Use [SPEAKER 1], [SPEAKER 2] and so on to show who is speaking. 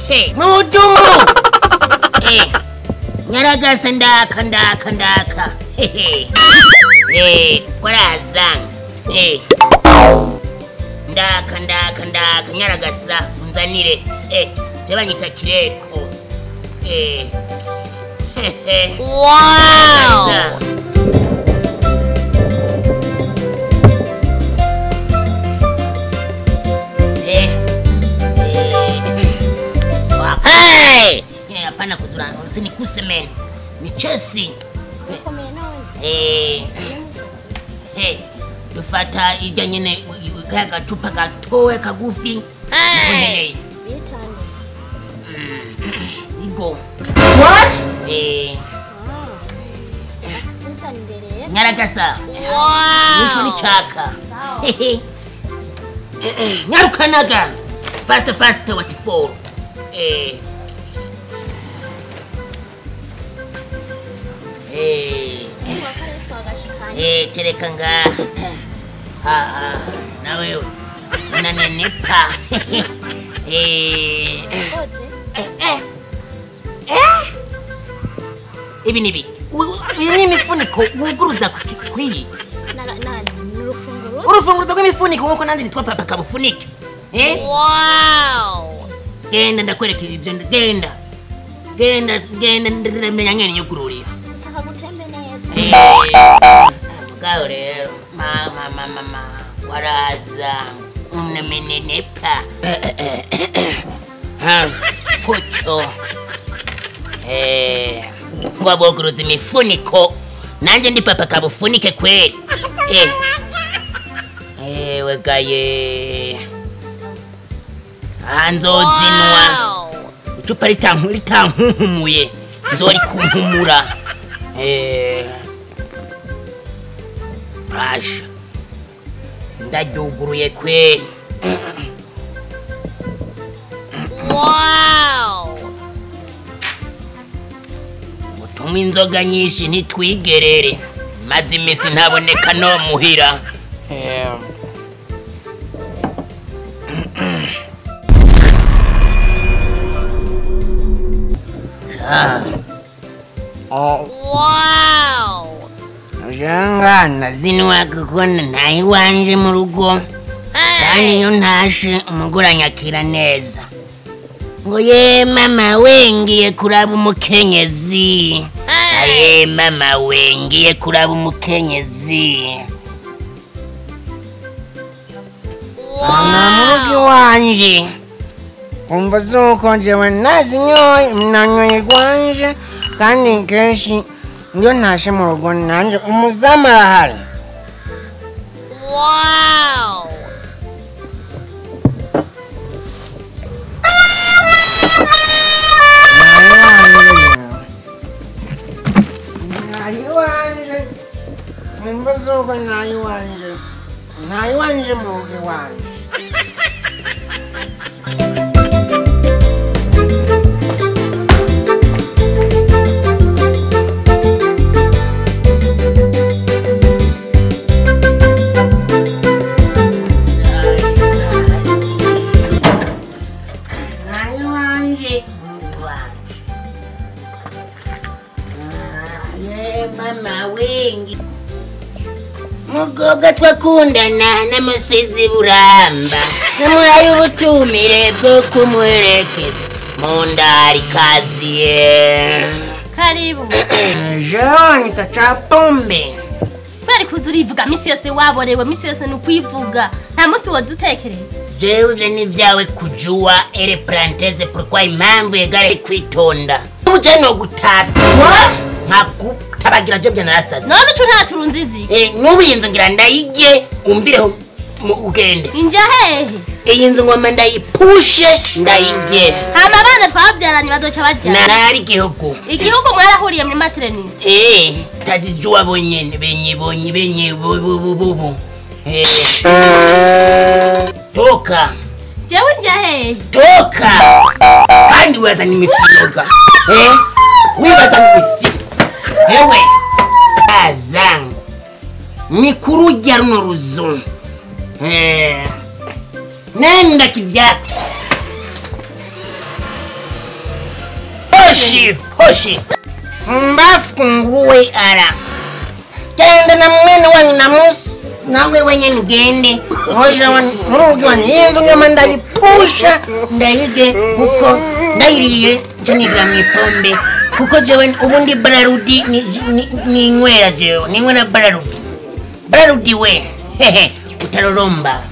[SPEAKER 1] Hey, muhudumu. Nyaragasa ndaka ndaka ndaka. Koraza. Ndaka ndaka ndaka nyaragasa unzanire. Je banyita kireko.
[SPEAKER 2] Wow.
[SPEAKER 1] Hey! Hapana kuzura, usinikuse men. Ni chesi. Dufata ijya nyene kagacupa gatowe kagufi.
[SPEAKER 2] Hey!
[SPEAKER 1] Igo. What? Nyaragasa.
[SPEAKER 2] Wow.
[SPEAKER 1] Ni chaka. Nyarukanaga. Faster faster what for? Tereka nga. Nawe unanenepa. Ibi nibi. Uyu ni imifuniko wuguruza kwiyi. Urufunguruzo rw'imifuniko nkuko nandi nitwa papa kabufunike.
[SPEAKER 2] Wow.
[SPEAKER 1] Genda ndakwereka ibyo genda. Genda genda ndamenya nyene nyugururira.
[SPEAKER 3] Saka gutembe neza.
[SPEAKER 1] Mugabo rero mama mama waraza unamenenepa. Fucho. Ngwaboguruza imifuniko nanje ndi papa kabufunike kweli. Wegaye. Anzozinwa. Icupa ritankunkumuye nzori kunkumura. Asha. Ndajuguruye kweli.
[SPEAKER 2] Wow.
[SPEAKER 1] Utumwa inzoga nyinshi ntitwigerere. Maze imisi ntaboneka no muhira.
[SPEAKER 2] Wow.
[SPEAKER 1] Janga nazinwa kuko ntayi wanje mu rugo. Kandi iyo ntashe umugore anyakira neza. Ngo ye mama we ngiye kuraba umukenyezi. Aye mama we ngiye kuraba umukenyezi. Mama mu rugo iwanje.
[SPEAKER 4] Umva zuko njewe nazinyoye nanyoye gwanje kandi kenshi iyo ntashe mu rugo nanje umuzamu arahari.
[SPEAKER 2] Wow.
[SPEAKER 4] Ntayi wanje. Umva zuko ntayi wanje. Ntayi wanje mu rugo iwanje.
[SPEAKER 1] Mugoga twakundana namusizi buramba namuhaye ubutumire bwo kumuherekeza mu ndari kaziye.
[SPEAKER 3] Karibu.
[SPEAKER 4] Jewe nyita ca pombe.
[SPEAKER 3] Bari kuza urivuga misi yose waborewe misi yose ni ukwivuga nta munsi wadutekereye.
[SPEAKER 1] Jewe ivyo ni vyawe kujua ere parenthèse pourquoi impamvu yegare kwitonda. Uje no gutata.
[SPEAKER 4] What?
[SPEAKER 1] Nkakutabagira je byo narasaze.
[SPEAKER 3] None ucu nta turunzizi.
[SPEAKER 1] Nubu iyi nzu ngira ndayige umvireho ugende.
[SPEAKER 3] Inja hehe?
[SPEAKER 1] Iyi nzu ngoma ndayipushe ndayige.
[SPEAKER 3] Hama abana twabyaranye bazoca baja.
[SPEAKER 1] Narari igihugu.
[SPEAKER 3] Igihugu mwarahuriye muri maternité.
[SPEAKER 1] Tajijua bonyene benye bonye benye bubu. Toka.
[SPEAKER 3] Jewe nja hehe?
[SPEAKER 1] Toka. Kandi wazana imifinoga. Wibazana imifinoga. Ewe azangu mikurujya runo ruzu. Nenda kivyako. Hoshi hoshi mbafu nguruwe ara genda na mwene wanyu na musi nawe wenyene ugende hoja murugo wanyu inzu nyama ndayipusha ndayige kuko ndayiriye nca nigira mu ipombe kuko jewe ubundi bararudi ninywera jewe ninywera bararudi bararudi we hehe utaroromba.